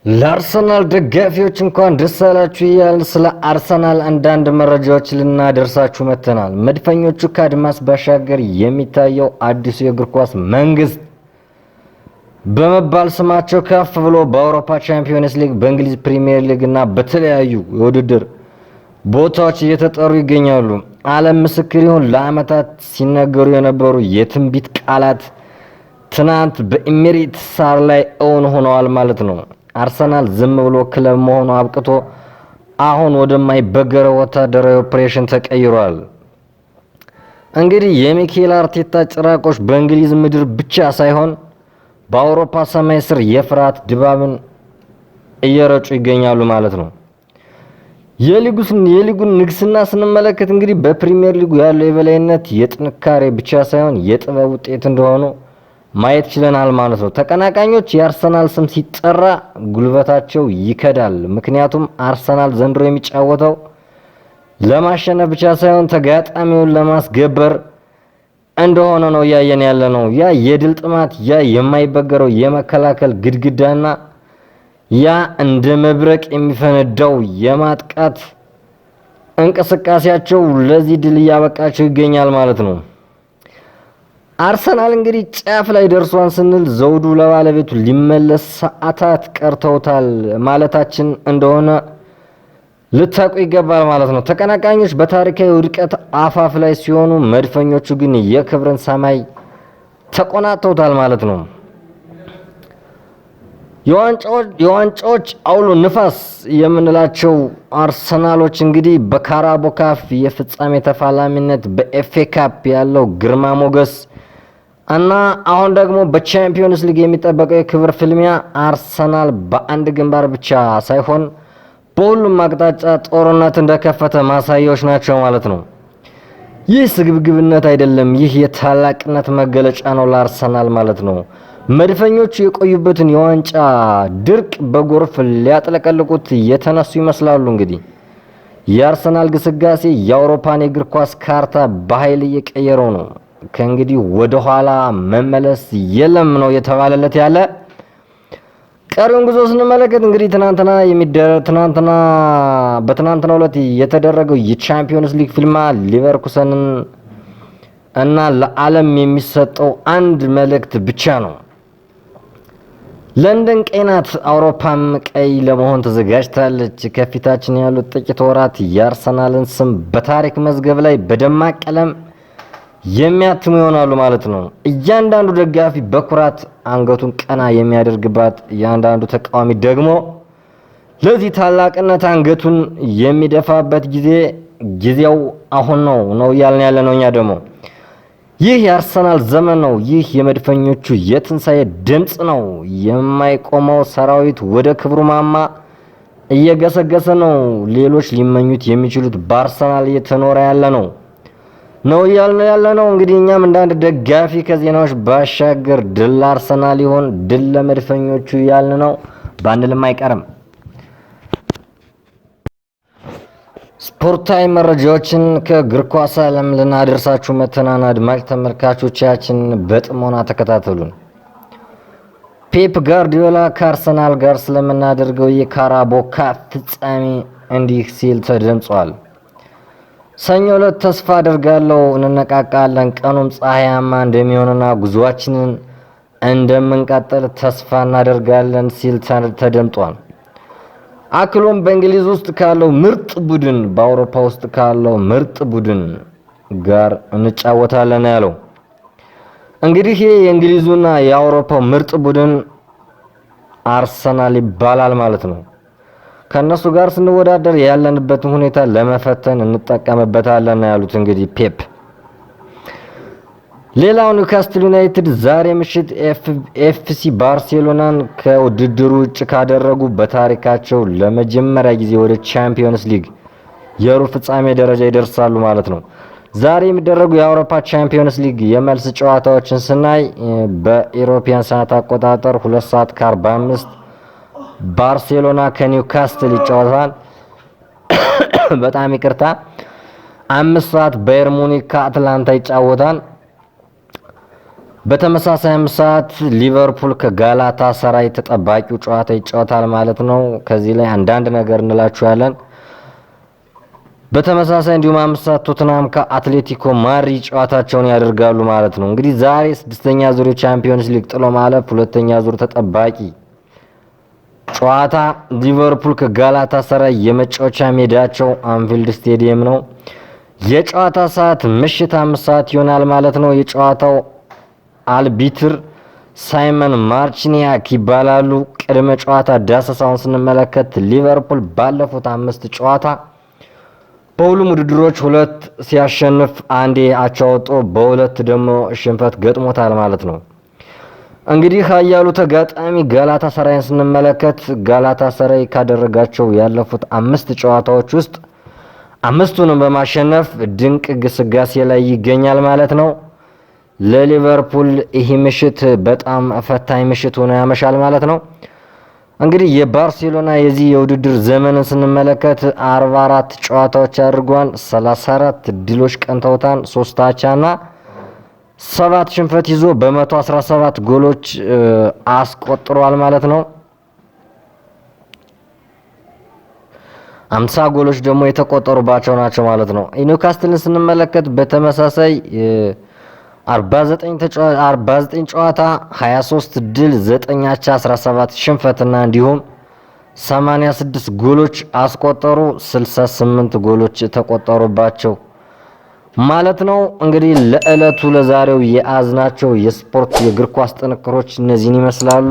ለአርሰናል ደጋፊዎች እንኳን ደስ አላችሁ እያልን ስለ አርሰናል አንዳንድ መረጃዎች ልናደርሳችሁ መጥተናል። መድፈኞቹ ከአድማስ ባሻገር የሚታየው አዲሱ የእግር ኳስ መንግስት በመባል ስማቸው ከፍ ብሎ በአውሮፓ ቻምፒዮንስ ሊግ፣ በእንግሊዝ ፕሪሚየር ሊግ እና በተለያዩ የውድድር ቦታዎች እየተጠሩ ይገኛሉ። ዓለም ምስክር ይሁን፣ ለዓመታት ሲነገሩ የነበሩ የትንቢት ቃላት ትናንት በኤሚሬትስ ሳር ላይ እውን ሆነዋል ማለት ነው። አርሰናል ዝም ብሎ ክለብ መሆኑ አብቅቶ አሁን ወደማይበገረው ወታደራዊ ኦፕሬሽን ተቀይሯል። እንግዲህ የሚኬል አርቴታ ጭራቆች በእንግሊዝ ምድር ብቻ ሳይሆን በአውሮፓ ሰማይ ስር የፍርሃት ድባብን እየረጩ ይገኛሉ ማለት ነው። የሊጉን ንግስና ስንመለከት እንግዲህ በፕሪሚየር ሊጉ ያለው የበላይነት የጥንካሬ ብቻ ሳይሆን የጥበብ ውጤት እንደሆኑ ማየት ችለናል ማለት ነው። ተቀናቃኞች የአርሰናል ስም ሲጠራ ጉልበታቸው ይከዳል። ምክንያቱም አርሰናል ዘንድሮ የሚጫወተው ለማሸነፍ ብቻ ሳይሆን ተጋጣሚውን ለማስገበር እንደሆነ ነው እያየን ያለ ነው። ያ የድል ጥማት፣ ያ የማይበገረው የመከላከል ግድግዳና ያ እንደ መብረቅ የሚፈነዳው የማጥቃት እንቅስቃሴያቸው ለዚህ ድል እያበቃቸው ይገኛል ማለት ነው። አርሰናል እንግዲህ ጫፍ ላይ ደርሷን ስንል ዘውዱ ለባለቤቱ ሊመለስ ሰዓታት ቀርተውታል ማለታችን እንደሆነ ልታውቁ ይገባል ማለት ነው። ተቀናቃኞች በታሪካዊ ውድቀት አፋፍ ላይ ሲሆኑ፣ መድፈኞቹ ግን የክብርን ሰማይ ተቆናጥተውታል ማለት ነው። የዋንጫዎች አውሎ ንፋስ የምንላቸው አርሰናሎች እንግዲህ በካራቦ ካፕ የፍጻሜ ተፋላሚነት፣ በኤፍኤ ካፕ ያለው ግርማ ሞገስ እና አሁን ደግሞ በቻምፒዮንስ ሊግ የሚጠበቀው የክብር ፍልሚያ አርሰናል በአንድ ግንባር ብቻ ሳይሆን በሁሉም አቅጣጫ ጦርነት እንደከፈተ ማሳያዎች ናቸው ማለት ነው። ይህ ስግብግብነት አይደለም፣ ይህ የታላቅነት መገለጫ ነው ለአርሰናል ማለት ነው። መድፈኞቹ የቆዩበትን የዋንጫ ድርቅ በጎርፍ ሊያጥለቀልቁት የተነሱ ይመስላሉ። እንግዲህ የአርሰናል ግስጋሴ የአውሮፓን የእግር ኳስ ካርታ በኃይል እየቀየረው ነው። ከእንግዲህ ወደኋላ መመለስ የለም ነው የተባለለት ያለ። ቀሪውን ጉዞ ስንመለከት እንግዲህ ትናንትና በትናንትናው ዕለት የተደረገው የቻምፒዮንስ ሊግ ፊልማ ሊቨርኩሰንን እና ለዓለም የሚሰጠው አንድ መልእክት ብቻ ነው። ለንደን ቀይ ናት፣ አውሮፓም ቀይ ለመሆን ተዘጋጅታለች። ከፊታችን ያሉት ጥቂት ወራት የአርሰናልን ስም በታሪክ መዝገብ ላይ በደማቅ ቀለም የሚያትሙ ይሆናሉ ማለት ነው። እያንዳንዱ ደጋፊ በኩራት አንገቱን ቀና የሚያደርግባት፣ እያንዳንዱ ተቃዋሚ ደግሞ ለዚህ ታላቅነት አንገቱን የሚደፋበት ጊዜ ጊዜው አሁን ነው ነው እያልን ያለ ነው። እኛ ደግሞ ይህ የአርሰናል ዘመን ነው። ይህ የመድፈኞቹ የትንሣኤ ድምፅ ነው። የማይቆመው ሰራዊት ወደ ክብሩ ማማ እየገሰገሰ ነው። ሌሎች ሊመኙት የሚችሉት በአርሰናል እየተኖረ ያለ ነው ነው እያልን ያለ ነው። እንግዲህ እኛም እንደ አንድ ደጋፊ ከዜናዎች ባሻገር ድል ለአርሰናል ይሆን፣ ድል ለመድፈኞቹ እያልን ነው ባንልም አይቀርም። ስፖርታዊ መረጃዎችን ከእግር ኳስ ዓለም ልናደርሳችሁ መተናን። አድማጭ ተመልካቾቻችን በጥሞና ተከታተሉን። ፔፕ ጋርዲዮላ ከአርሰናል ጋር ስለምናደርገው የካራቦ ካፕ ፍጻሜ እንዲህ ሲል ተደምጿል። ሰኞ ዕለት ተስፋ አደርጋለሁ እንነቃቃለን። ቀኑም ፀሐያማ እንደሚሆንና ጉዞአችንን እንደምንቀጥል ተስፋ እናደርጋለን ሲል ተደምጧል። አክሎም በእንግሊዝ ውስጥ ካለው ምርጥ ቡድን፣ በአውሮፓ ውስጥ ካለው ምርጥ ቡድን ጋር እንጫወታለን ያለው እንግዲህ ይህ የእንግሊዙና የአውሮፓው ምርጥ ቡድን አርሰናል ይባላል ማለት ነው። ከእነሱ ጋር ስንወዳደር ያለንበትን ሁኔታ ለመፈተን እንጠቀምበታለን ያሉት እንግዲህ ፔፕ። ሌላው ኒውካስትል ዩናይትድ ዛሬ ምሽት ኤፍሲ ባርሴሎናን ከውድድሩ ውጭ ካደረጉ በታሪካቸው ለመጀመሪያ ጊዜ ወደ ቻምፒዮንስ ሊግ የሩብ ፍጻሜ ደረጃ ይደርሳሉ ማለት ነው። ዛሬ የሚደረጉ የአውሮፓ ቻምፒዮንስ ሊግ የመልስ ጨዋታዎችን ስናይ በ European ሰዓት አቆጣጠር 2 ሰዓት ከ45 ባርሴሎና ከኒውካስትል ይጫወታል። በጣም ይቅርታ፣ 5 ሰዓት ባየር ሙኒክ ከአትላንታ ይጫወታል። በተመሳሳይም ሰዓት ሊቨርፑል ከጋላታ ሰራይ ተጠባቂው ጨዋታ ይጫወታል ማለት ነው። ከዚህ ላይ አንዳንድ ነገር እንላችኋለን። በተመሳሳይ እንዲሁም 5 ሰዓት ቶትናም ከአትሌቲኮ ማድሪድ ጨዋታቸውን ያደርጋሉ ማለት ነው። እንግዲህ ዛሬ ስድስተኛ ዙር የቻምፒዮንስ ሊግ ጥሎ ማለፍ ሁለተኛ ዙር ተጠባቂ ጨዋታ ሊቨርፑል ከጋላታ ሰራይ የመጫወቻ ሜዳቸው አንፊልድ ስቴዲየም ነው። የጨዋታ ሰዓት ምሽት 5 ሰዓት ይሆናል ማለት ነው። የጨዋታው አልቢትር ሳይመን ማርቺኒያክ ይባላሉ። ቅድመ ጨዋታ ዳሰሳውን ስንመለከት ሊቨርፑል ባለፉት አምስት ጨዋታ በሁሉም ውድድሮች ሁለት ሲያሸንፍ አንዴ አቻ ወጥቶ በሁለት ደግሞ ሽንፈት ገጥሞታል ማለት ነው። እንግዲህ ኃያሉ ተጋጣሚ ጋላታ ሰራይን ስንመለከት ጋላታ ሰራይ ካደረጋቸው ያለፉት አምስት ጨዋታዎች ውስጥ አምስቱንም በማሸነፍ ድንቅ ግስጋሴ ላይ ይገኛል ማለት ነው። ለሊቨርፑል ይህ ምሽት በጣም ፈታኝ ምሽት ሆኖ ያመሻል ማለት ነው። እንግዲህ የባርሴሎና የዚህ የውድድር ዘመንን ስንመለከት 44 ጨዋታዎች አድርጓል። 34 ድሎች ቀንተውታል። ሶስት አቻና ሰባት ሽንፈት ይዞ በ117 ጎሎች አስቆጥሯል ማለት ነው። 50 ጎሎች ደግሞ የተቆጠሩባቸው ናቸው ማለት ነው። ኒውካስትልን ስንመለከት በተመሳሳይ 49 ጨዋታ 23 ድል 9 አቻ 17 ሽንፈትና እንዲሁም 86 ጎሎች አስቆጠሩ። 68 ጎሎች ተቆጠሩባቸው ማለት ነው። እንግዲህ ለዕለቱ ለዛሬው የያዝናቸው የስፖርት የእግር ኳስ ጥንቅሮች እነዚህን ይመስላሉ።